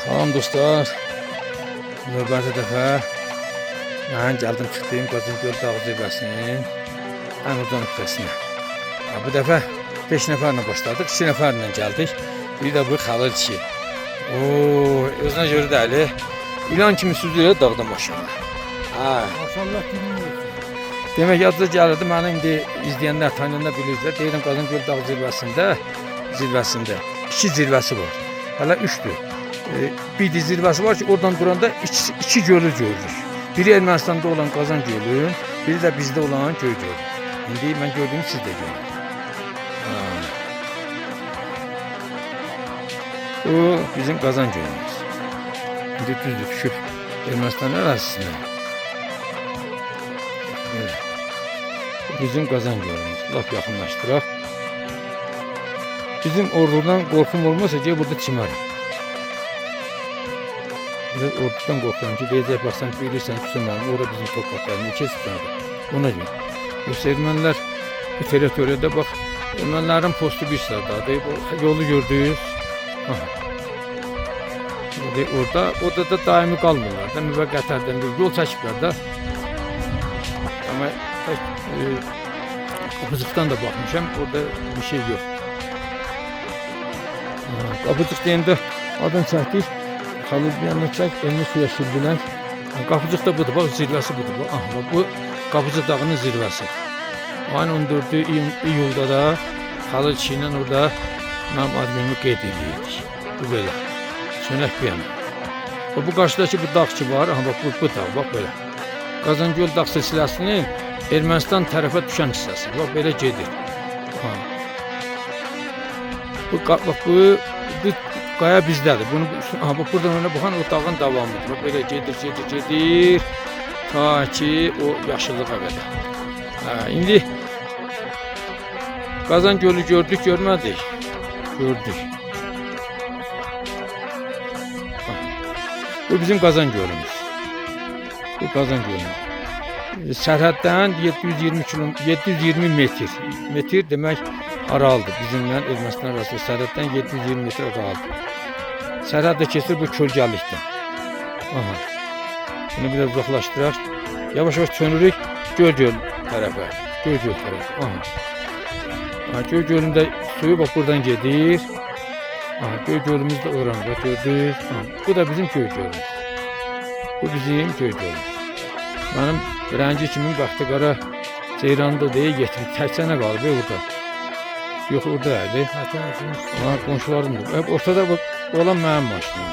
Salam dostlar. Növbəti dəfə mən gəldim çıxdığım Qazangöl dağ zirvəsinin ən uca nöqtəsinə. Bu dəfə 5 nəfərlə başladıq, 2 nəfərlə gəldik. Bir də bu Xəlil kişi. Oo, özünə görə də əli ilan kimi süzülür dağdan maşallah. Ha. Maşallah dinliyorsun. Demək yadınıza gəlirdi, məni indi izləyənlər, tanıyanlar bilirlər. Deyirəm Qazangöl dağ zirvəsində iki zirvəsi var. Hələ üçdür. Bir də zirvəsi var ki, oradan duranda iki gölü görürük. Biri Ermənistanda olan Qazan Gölü, biri də bizdə olan Göy Gölü. İndi mən gördüyümü siz də görün. Ha. Bu bizim Qazan Gölümüz. İndi düzdür düşüb Ermənistan ərazisinə. Belə. Bu bizim Qazan Gölümüz. Lap yaxınlaşdıraq. Bizim ordudan qorxum olmasa ki, burada çimərəm. Biraz ordudan qorxuram ki, deyəcək, bax sən bilirsən, küsün mənim, orada bizim torpaqlarını keçirsən. Ona görə. Yoxsa ermənilər bu territoriyada bax, ermənilərin postu bir sıradadır. Yolu gördünüz. Aha. Orada da daimi qalmırlar da, müvəqqəti bir yol çəkiblər də. Amma tək Qapıcıqdan da baxmışam, orada bir şey yox. Qapıcıq deyəndə adını çəkdik, Xəlil bir yanına çək, elini suya sürdülər. Qapıcıq da budur, bax zirvəsi budur. Aha, bax, bu Qapıcıq dağının zirvəsi. Ayın 14-ü iyulda da Xəlil kişi ilə orada mənim adımı qeyd edirdik. Bu belə, sönək bir yana. Bax, bu qarşıdakı bu dağ ki var, aha, bax, bu dağ, bax belə. Qazangöl dağ silsiləsinin Ermənistan tərəfə düşən hissəsi. Bax, belə gedir. Ha. Bu, bax, bu qaya bizdədir. Bunu, aha, bax, buradan öyle baxan o dağın davamıdır. Bax, belə gedir, gedir, gedir. Ta ki o yaşıllığa qədər. Ha, indi Qazan Gölü gördük, görmədik. Gördük. Ha. Bu bizim Qazan Gölümüz. Bu Qazan Gölümüz. Sərhəddən 720 metr. Metr demək aralıdır. Bizimlə Ermənistan arasında sərhəddən 720 metr aralıdır. Sərhəd də keçir bu kölgəlikdən. Aha. Bunu biraz uzaqlaşdıraq. Yavaş yavaş çönürük Göygöl tərəfə. Göygöl tərəfə. Aha. Aha, Göygölün də suyu bax buradan gedir. Aha, Göygölümüz də oranı. Bax gördünüz. Aha, bu da bizim Göygölümüz. Bu bizim Göygölümüz. Mənim rəngi kimin bəxti qara ceyranı da deyə getirib. Təkcənə qalıb orada. Yox, orada idi. Aha, qonşularımdır. Ortada bu olan mənim maşınım.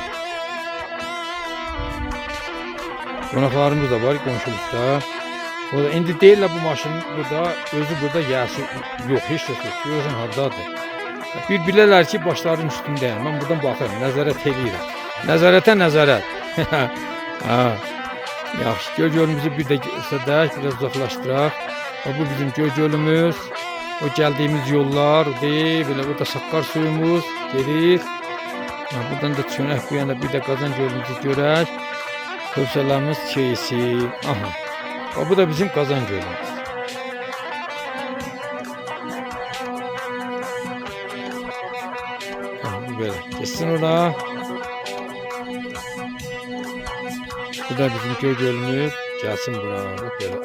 Qonaqlarımız da var qonşuluqda. O da, indi deyirlər bu maşının burada, özü burada yəsi yox, heç kəs yox. Görürsən hardadır. Bir bilərlər ki, başlarının üstündəyəm. Mən buradan baxıram, nəzarət eləyirəm. Nəzarətə nəzarət. Ha. Yaxşı, Göygölümüzü bir də göstərək, biraz uzaqlaşdıraq. Bu bizim Göygölümüz. O gəldiyimiz yollar, belə burada Saqqar suyumuz gedir. Ha, buradan da çönək bu yana bir də Qazan Gölümüzü görək. Hövsələmiz keçsin. Aha. Bax, bu da bizim Qazan Gölümüz. Aha, bu belə. Keçsin ora. Bu da bizim Göygölümüz. Gəlsin bura. Bax belə.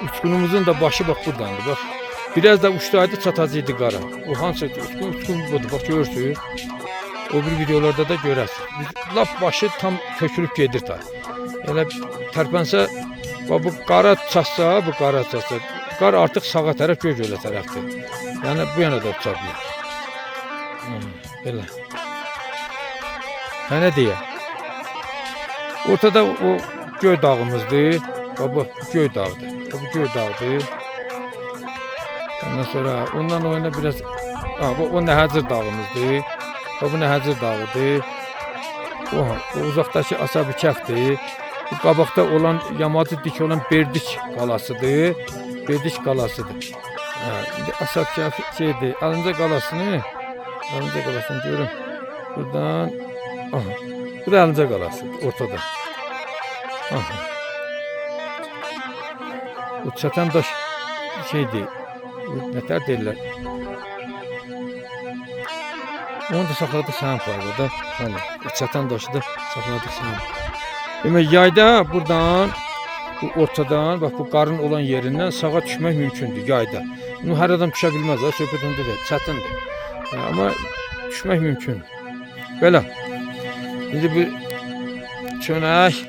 Uçqunumuzun da başı bax buradandır. Bax. Biraz da uçdaydı çatacaqdı qara. O hansı uçqun budur. Bax görürsünüz. O bir videolarda da görəsiniz. Lap başı tam tökülüb gedir ta. Elə tərpənsə, bax bu qara çatsa, bu qara çatsa, qar artıq sağa tərəf, Göygölə tərəfdir. Yəni bu yana da uça bilər. Belə. Hə, nə deyə? Ortada o göy dağımızdır. Bax bu göy dağdır. Bax bu göy dağdır. Ondan sonra ondan o yana biraz ha, bu o Nəhəcir dağımızdır. Bax bu Nəhəcir dağıdır. O uzaqdakı Asabikəfdir. Bu qabaqda olan yamacı dik olan Berdik qalasıdır. Berdik qalasıdır. Hə, indi Asabikəf şeydir. Əlincə qalasını görüm. Buradan aha. Bu da Əlincə qalasıdır ortada. Aha. Bu çatan daş şeydir. Nətər deyirlər? Onu da saxladıq sənin payında da. Bəli, o çatan daşı da saxladıq sənin. Demək yayda buradan bu ortadan, bax bu qarın olan yerindən sağa düşmək mümkündür yayda. Bunu hər adam düşə bilməz, ha, söhbət onda deyil, çətindir. Hə, amma düşmək mümkündür. Belə. İndi bu çönək.